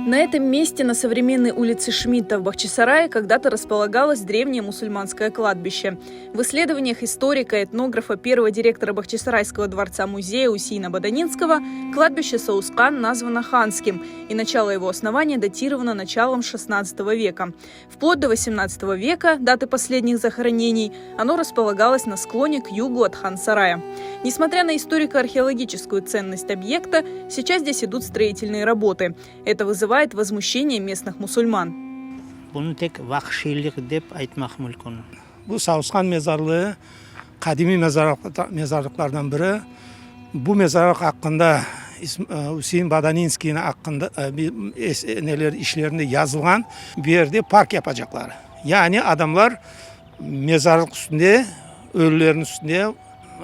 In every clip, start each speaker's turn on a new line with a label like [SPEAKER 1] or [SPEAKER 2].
[SPEAKER 1] На этом месте, на современной улице Шмидта в Бахчисарае, когда-то располагалось древнее мусульманское кладбище. В исследованиях историка, этнографа, первого директора Бахчисарайского дворца-музея Усеина Баданинского кладбище Саускан названо ханским, и начало его основания датировано началом XVI века. Вплоть до XVIII века, даты последних захоронений, оно располагалось на склоне к югу от Хан-Сарая. Несмотря на историко-археологическую ценность объекта, сейчас здесь идут строительные работы. Это вызывает возмущение местных мусульман.
[SPEAKER 2] Bunı tek vahşiylik dep aytmaq mümkün.
[SPEAKER 3] Bu Sausqan mezarlığı qadimiy mezarlıqlardan biri. Bu mezarlıq aqqında Üsein Badaninskiyniñ aqqında neler işlerinde yazılğan. Bu yerde park yapacaqlar. Yani adamlar mezarlıq üstünde, ölülerniñ üstünde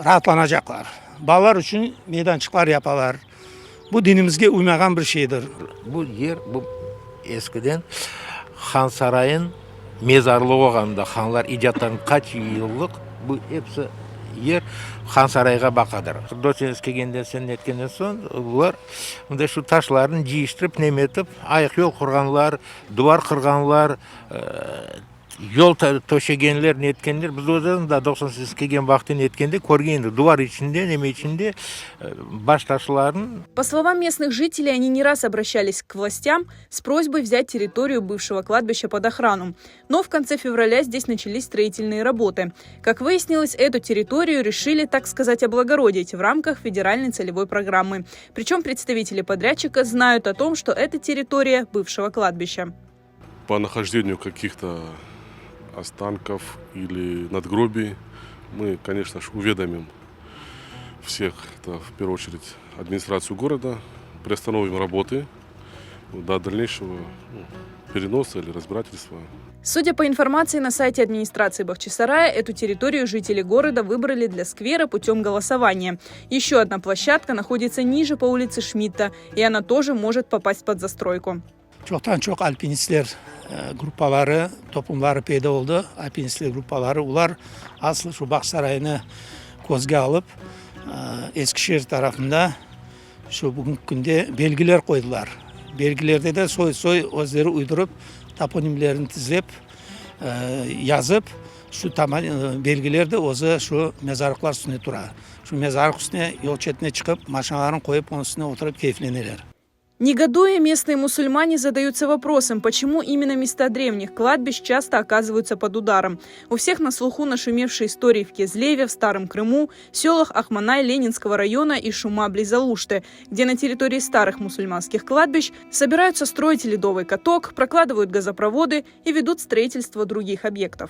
[SPEAKER 3] raatlanacaqlar. Balalar içün meydançıqlar yapalar. Bu dinimizge uymağan bir şeydir.
[SPEAKER 4] Bu yer, bu eskiden Han sarayın mezarlığı olğanda, hanlar icattan qaç yıllıq bu episi yer Han sarayğa baqadır. Doçeniz kelgenden soñ, netkenden soñ, bular mında şu taşlarnı cıyıştırıp, nemetip, ayaqyol qurğanlar, duvar qırğanlar, Yol töşegenler, netkenler, biz özümiz da 98 kelgen vaqıtta netkende körgen edik, duvar içinde, neme içinde baş taşlarnıñ.
[SPEAKER 1] По словам местных жителей, они не раз обращались к властям с просьбой взять территорию бывшего кладбища под охрану. Но в конце февраля здесь начались строительные работы. Как выяснилось, эту территорию решили, так сказать, облагородить в рамках федеральной целевой программы. Причем представители подрядчика знают о том, что это территория бывшего кладбища.
[SPEAKER 5] По нахождению каких-то останков или надгробий мы, конечно же, уведомим всех, это в первую очередь администрацию города, приостановим работы до дальнейшего ну, переноса или разбирательства.
[SPEAKER 1] Судя по информации на сайте администрации Бахчисарая, эту территорию жители города выбрали для сквера путем голосования. Еще одна площадка находится ниже по улице Шмидта, и она тоже может попасть под застройку.
[SPEAKER 3] Çoqtan-çoq alpinistler gruppaları, toplumları peyda oldı. Alpinistler gruppaları, olar asıl şu Bağçasaraynı közge alıp, Eskişehir tarafında şu bugünki künde belgiler qoydılar. Belgilerde de soy-soy özleri uydurıp, toponimlerini tizep, yazıp, şu belgiler de özü şu mezarlıqlar üstünde tura. Şu mezarlıq üstüne, yol çetine çıqıp, maşinalarını qoyıp, onıñ üstüne oturıp keyfleneler.
[SPEAKER 1] Негодуя, местные мусульмане задаются вопросом, почему именно места древних кладбищ часто оказываются под ударом. У всех на слуху нашумевшие истории в Кезлеве, в Старом Крыму, селах Ахманай Ленинского района и Шума близ Алушты, где на территории старых мусульманских кладбищ собираются строить ледовый каток, прокладывают газопроводы и ведут строительство других объектов.